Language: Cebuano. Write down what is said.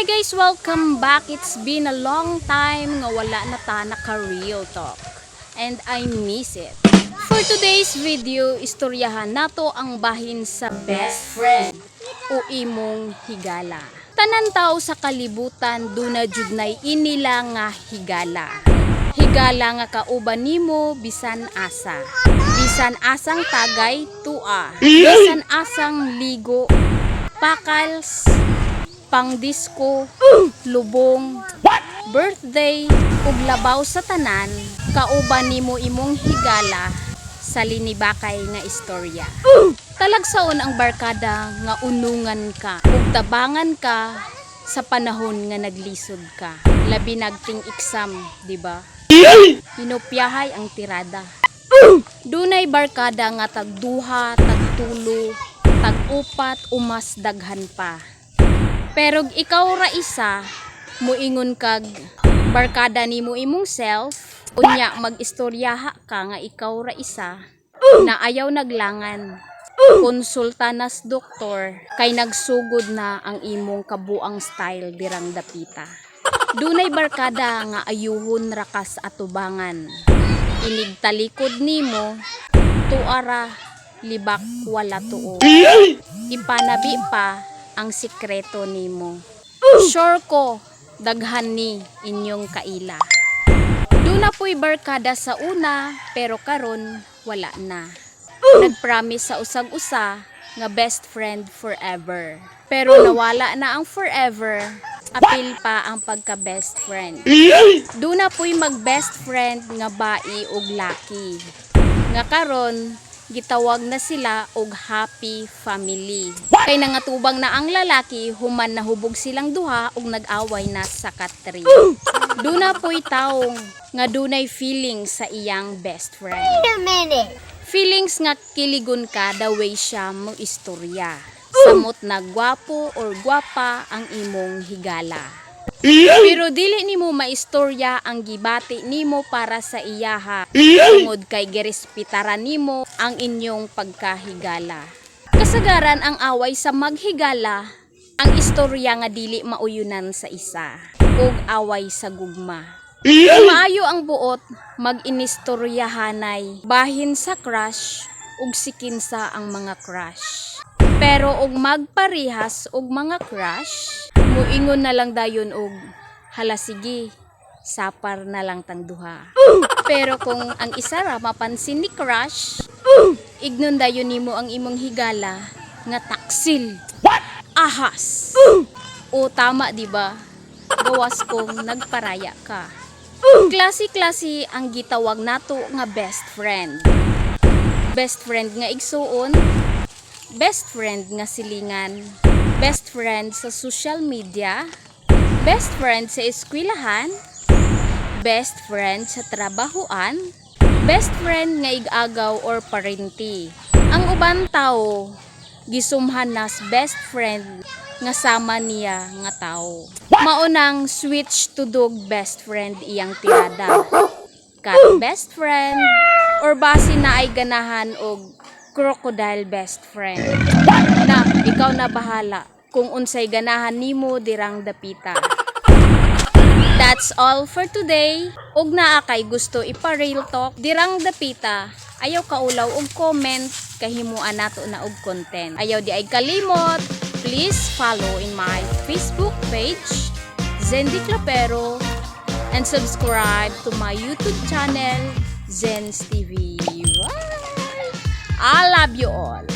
Hi guys! Welcome back! It's been a long time nga wala na ta naka-real talk. And I miss it. For today's video, istoryahan nato ang bahin sa best friend o imong higala. Tanan tao sa kalibutan, duna jud nay inila nga higala. Higala nga kauban nimo bisan asa. Bisan asang tagay, tua. Bisan asang ligo, pakals, pang disco, lubong, birthday, ug labaw sa tanan, kauban nimo imong higala sa linibakay nga istorya. Talagsaon ang barkada nga unungan ka ug tabangan ka sa panahon nga naglisod ka. Labi nag ting-exam, di ba? Hinopyahay ang tirada. Dunay barkada nga tag duha, tag tulo, tag upat o mas daghan pa. Pero ikaw ra isa, muingon kag barkada nimo imong self, unya mag-istoryaha ka nga ikaw ra isa na ayaw naglangan. Konsulta nas doktor kay nagsugod na ang imong kabuang style dirang dapita. Dunay barkada nga ayuhon ra kas atubangan. Inig talikod nimo, tuara libak wala tuo. Ipanabi pa ang sikreto nimo. Sure ko, daghan ni inyong kaila. Duna po'y barkada sa una, pero karon wala na. Nagpromise sa usag-usa nga best friend forever. Pero nawala na ang forever, apil pa ang pagka best friend. Duna po'y mag best friend nga bai ug laki. Nga karon gitawag na sila og happy family. Kay nangatubang na ang lalaki human nahubog silang duha ug nag-away na sa katre. Duna po'y taong nga dunay feelings sa iyang best friend. Wait a minute. Feelings nga kiligon ka the way siya mo istorya. Samot na gwapo or gwapa ang imong higala. Pero dili nimo maistorya ang gibati nimo para sa iyaha tungod kay girespetaran nimo ang inyong pagkahigala. Kasagaran ang away sa maghigala ang istorya nga dili mauyunan sa isa ug away sa gugma. Kung maayo ang buot, mag-inistoryahanay bahin sa crush ug sikinsa ang mga crush. Pero og magparihas og mga crush, muingon na lang dayon og "Hala sige, sapar na lang tang duha." Pero kung ang isa ra mapansin ni crush, ignon dayon nimo ang imong higala nga taksil. Ahas. O tama, di ba? Gawas kung nagparaya ka. Klase-klase ang gitawag nato nga best friend. Best friend nga igsuon, best friend nga silingan, best friend sa social media, best friend sa eskwelahan, best friend sa trabahoan, best friend nga igagaw or parente. Ang uban tao gisumhan nas best friend nga sama niya nga tao. Maunang switch to dog best friend iyang tirada. Cat best friend or basi na ay ganahan og crocodile best friend. Na, ikaw na bahala kung unsay ganahan nimo dirang dapita. That's all for today. Og naa kay gusto ipa-real talk dirang dapita, ayaw kaulaw og comment, kahimuan nato na og content. Ayaw diay kalimot, please follow in my Facebook page, Zendy Clapero, and subscribe to my YouTube channel, Zen's TV. Bye! I love you all.